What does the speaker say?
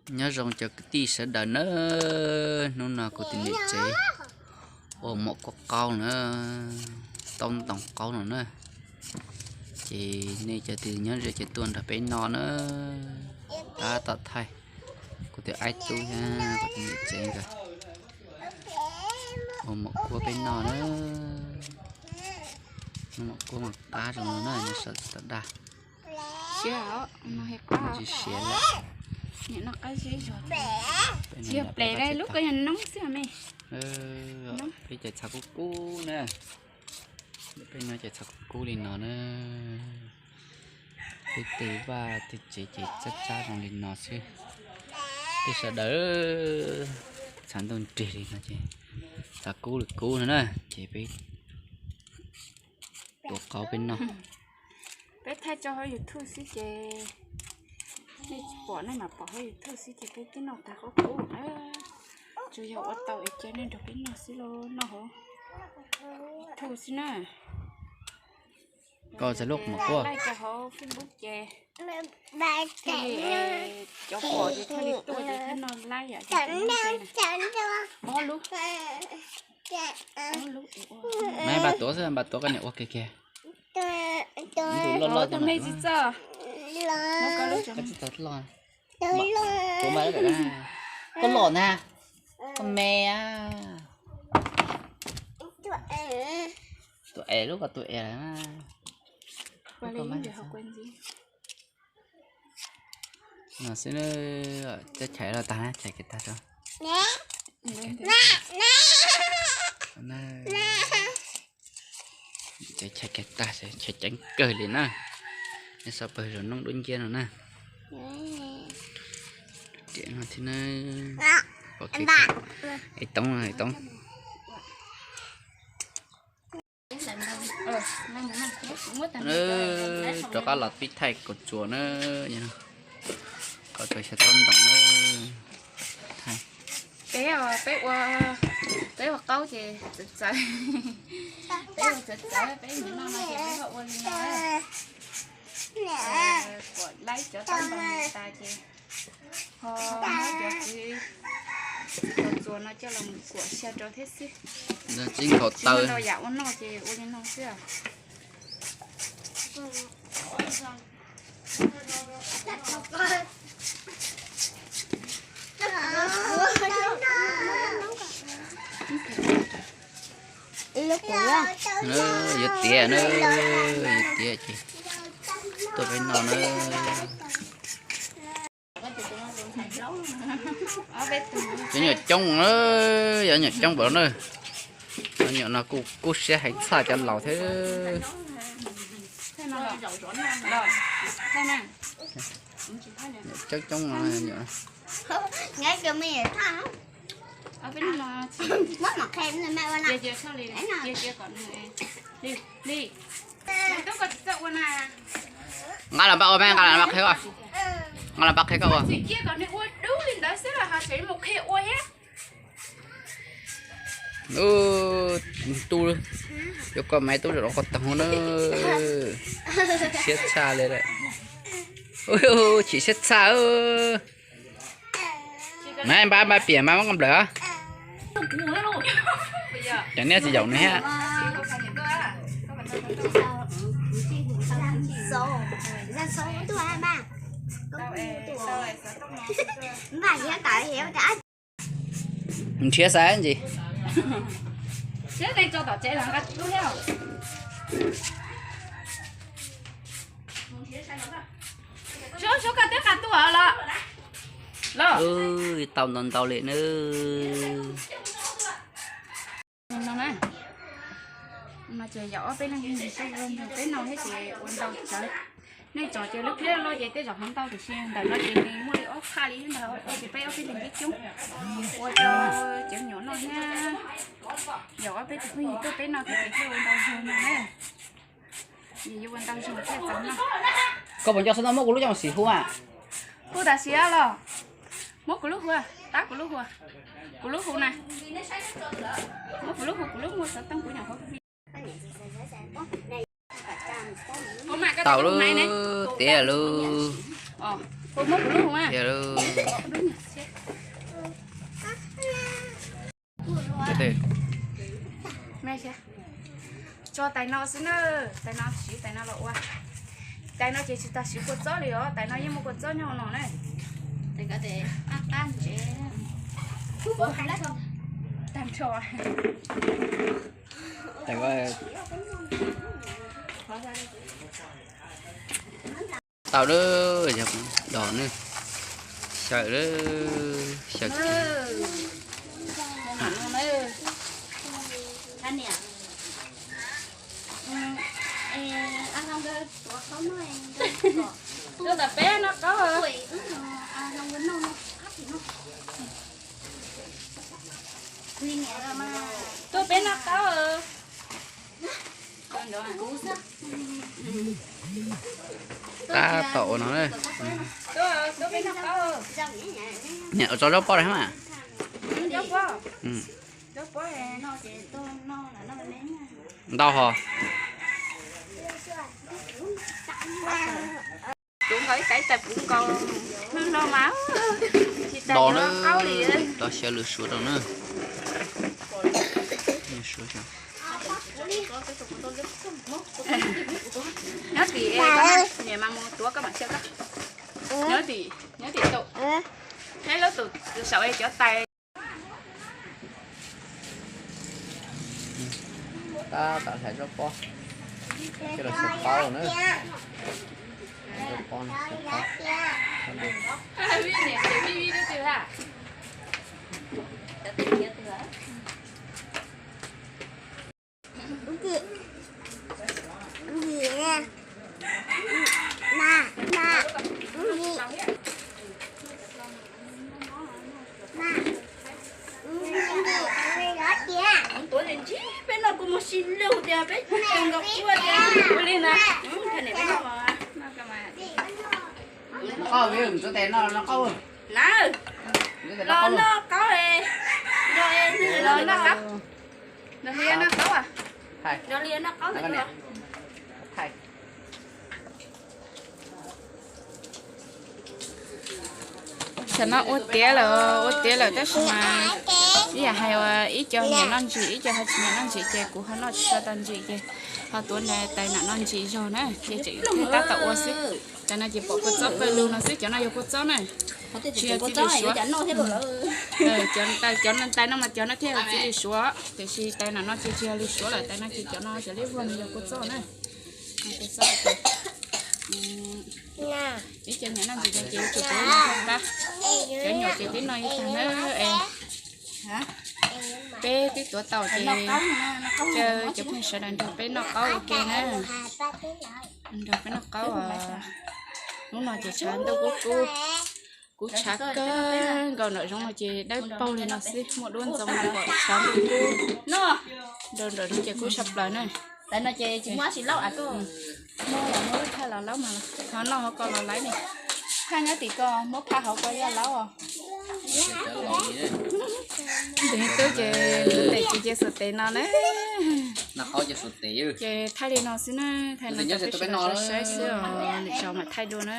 Nyob zoo cov kwv tij sawv daws na, hnub no kuv tus niam tsev ua mov kuaj qaub na, taub ntoos qaub no na. Ces nej cov twg nyob ze ces tuaj nrog peb noj na. Tab tom thaij kuv tus aib tub thiab kuv tus niam tsev nkawd ua mov kuaj peb noj na. Mov kuaj mas qab zoo no na, nws sawv tsis tau daj. Siav, tsis siav lawm. Nim no qab zib zog. Tsis yog plev, lub ko yog noob xwb me. Peb cov txhav kub kub na. Peb noj cov txhav kub kub li no na. Peb tej vaj tej tsev ces tsab tsab zoo li no xwb. Tej sawv daws txhav ntuj nrig li no ces txhav kub li kub no na ces peb tuav qaub peb noj. Peb thaij tso hauv YouTube xwb ces nej pom nej mam pom hauv YouTube xwb ces peb twb noj tag qaub kub. Tsuas yog ua tau es cia nej nrog peb noj xwb los noj hauv YouTube xwb na. Koj txog lub qhov muag quaj. Like rau hauv Facebook ces thiaj li, cov pom ces thiaj li tuaj ces thiaj noj like yom. Ob lub, ob lub. Npaj tuav xwb, npaj tuav koj niam ua kiag kiag. Tus loj loj tus me tsis txawj. Koj tsis tau loj. Koj loj na, koj me. Tus es lub ko tus es. No xwb, cov chais los tag na, chais kiag tag tso. Chais kiag tag, chais ceev kawg li na. Nej saib pawg zos noob dub nciab no na. Tiam no thiab na. Es toob, es toob. Rov qab los pib thaij kaus tsuas na. Kaus tsuas xyaw taub ntoos na. Peb, peb ua, peb ua qaub ces txawv txawv. Peb ua txawv txawv, peb nim no no ces peb ho ua li no. Kuam laib cov taub ntoos tas ces ho muab cov txiv kaus tsuas no coj los kuam xyaw rau thiab xwb. Tsis muaj ntau yam ua noj ces ua li no xwb. Yuav tiav na, yuav tiav ces tuaj peb noj na. Cov nyuam coob na, cov nyuam coob npaum no na. Cov nyuam no kuj kub siab heev tshaj cov laus thiab. Coob coob no. Nqa los npaj ua me, nqa los npaj qhia koj, nqa los npaj qhia koj ua. Ub, tub, yuav koj mas tub zaum rau qhov toog na. Siab tshaj li lawm. Chim siab tshaj. Npaj, npaj piam mas muab koj nplawm. Cov niag tsis yaum nws thiab. Nrhiav xav ntsis. Tau ntau ntau li nawb. No ces yog ob peb leeg peb no thiab ces ua ntau tsawv. Nej tsom ces lub pliag loj ces tej zaum hov ntau tiam sis ntawm no ces nws muaj li ob phaj li ntawd ua ces peb ob peb leeg coob coob ua rau cov nyuam noj thiab. Yog ob peb tus phooj ywg tuaj peb noj thiab ces thiaj ua ntau zog no na. Nws yuav ua ntau zog thiaj txaus noj. Koj puas nco xov tooj muab kuv lub coj mus sim hu a? Hu tam sim los? Muab kuv lub hu, tab kuv lub hu, kuv lub hu na. Muab kuv lub hu, kuv lub muaj xov tooj kuv nyuam qhuav hu. Tau lub tiav lub. Thiab lub, tso tais no xwb na, tais no siv tais no los ua. Tais no ces tsis tas siv kua txob li os, tais no yeej muaj kua txob nyob hauv no na. Tag nrho. Tau lawm, yog dos ne, xyaw lawm, xyaw. Tuaj peb noj qaub. Tuaj peb noj qaub. Tab tom ua no na. Niam ua tso zaub poj rau mas. Ntau hos. Kuv nkaus ib kaiv tais puv nkaus no mas tsis tas qaub li. Los xyaw lwm suav rau na. Nyob tim, niam mas mus tuav koj mam xyaw koj. Nyob tim, nyob tim tau. Thiab lub tus saum es cov tais. Tab tom hlais zaub pob, coj los xyaw qaub na. Zaub pob no xyaw qaub. Tuav ntsis peb noj kuv mus sis lug tias peb tus nkaus kuaj tias ua li na. Los noj qaub, los noj qaub, los noj qaub, los noj qaub. Tam no ua tiav lawm, ua tiav lawm tab sis mas ib yam hais ua ib co nyiam noj ntsim, ib co ho tsis nyiam noj ntsim ces kuv ho noj tsis tau ntsim ces ho tuav tais nam no ntsim zog na ces tseem thiaj tab tom ua xwb. Tais no ces pom kua txob pawg lug no xwb, cov no yog kua txob na, tsis yog txiv lws suav. Cov tais no mas cov no thiaj yog txiv lws suav, tiam sis tais nam no ces tsis yog lws suav lawm, tais no ces cov no cov liab vog no yog kua txob na. Ib co nyiam noj ntsim ces yuav tsum tuav ib co qab, cov nyuam ces twb noj ib tag na. Peb twb tuav tau ces caw cov phooj ywg sawv daws nrog peb noj qaub ua ke na. Nrog peb noj qaub. Hnub no ces tshav ntuj kub kub, kuv tshav kawg nkaus, nram zoov no ces dawb paug li no xwb, muaj duab ntxoov pom tshav ntuj kub. Nram zoov ces kub tshaj plaws na. Muab lub thaj los laub mas, ho noj ho koj los laib ne. Phaj nyob tim ko, muab phaj hauv ko yaj laub os. Ntev tub ces tes ces cia xuas tes no na. Ces thaij li no xwb na, thaij no rau peb sawv daws saib xwb os, lwm zaus mam thaij dua na.